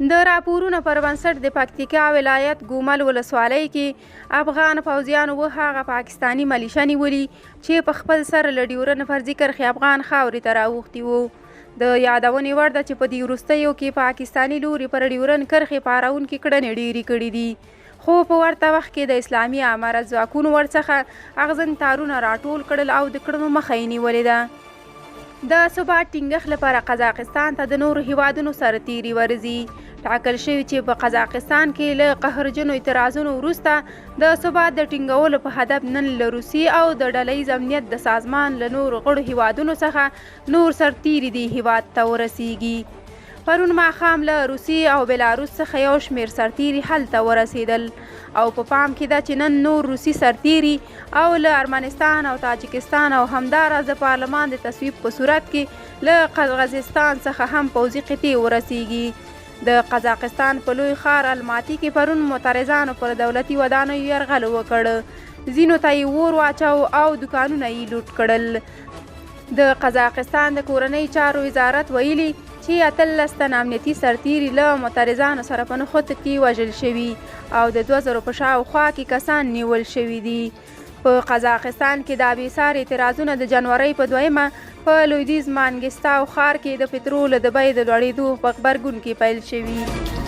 د راپورونو پر بنسټ د پکتیکا ولایت ګومل ولسوالۍ کې افغان پوځیانو و هغه پاکستاني ملیشه نیولي چې په خپل سر له ډیورن فرضي کرښې افغان خاورې ته راوښتي وو. د یادونې وړ ده چې په دې وروستیو کې پاکستاني لوري پر ډیورن کرښې پارونکې کړنې ډېرې کړې دي، خو په ورته وخت کې د اسلامي امارت ځواکونو ورڅخه اغزن تارونه راټول کړل او د کړنو مخه یې نیولې ده. د ثبات ټینګښت لپاره قزاقستان ته د نورو هیوادونو سرتیري ورځي. ټاکل شوې چې په قزاقستان کې له قهرجنو اعتراضونو وروسته د ثبات د ټینګولو په هدف نن له روسیې او د ډله ییز امنیت د سازمان له نورو غړو هیوادونو څخه نور سرتیري دې هیواد ته ورسیږي. پرون ماښام له روسیې او بلاروس څخه یو شمېر سرتیري هلته ورسېدل او په پام کې ده چې نن نور روسي سرتیري او له ارمنستان او تاجکستان او همداراز د پارلمان د تصویب په صورت کې له قرغزستان څخه هم پوځي قطعې ورسیږي. د قزاقستان په لوی ښار الماتي کې پرون معترضانو پر دولتي ودانیو یرغل وکړ، ځینو ته یې اور واچاوه او دوکانونه یې لوټ کړل. د قزاقستان د کورنیو چارو وزارت ویلي چې 18 تنه امنیتي سرتیري له معترضانو سره په نښتو کې وژل شوي او د 2000 په شاوخوا کې کسان نیول شوي دي. په قزاقستان کې دا بې ساري اعتراضونه د جنورۍ په دویمه په لویدیځ مانګستاو ښار کې د پترولو د بیې د لوړېدو په غبرګون کې پیل شوي.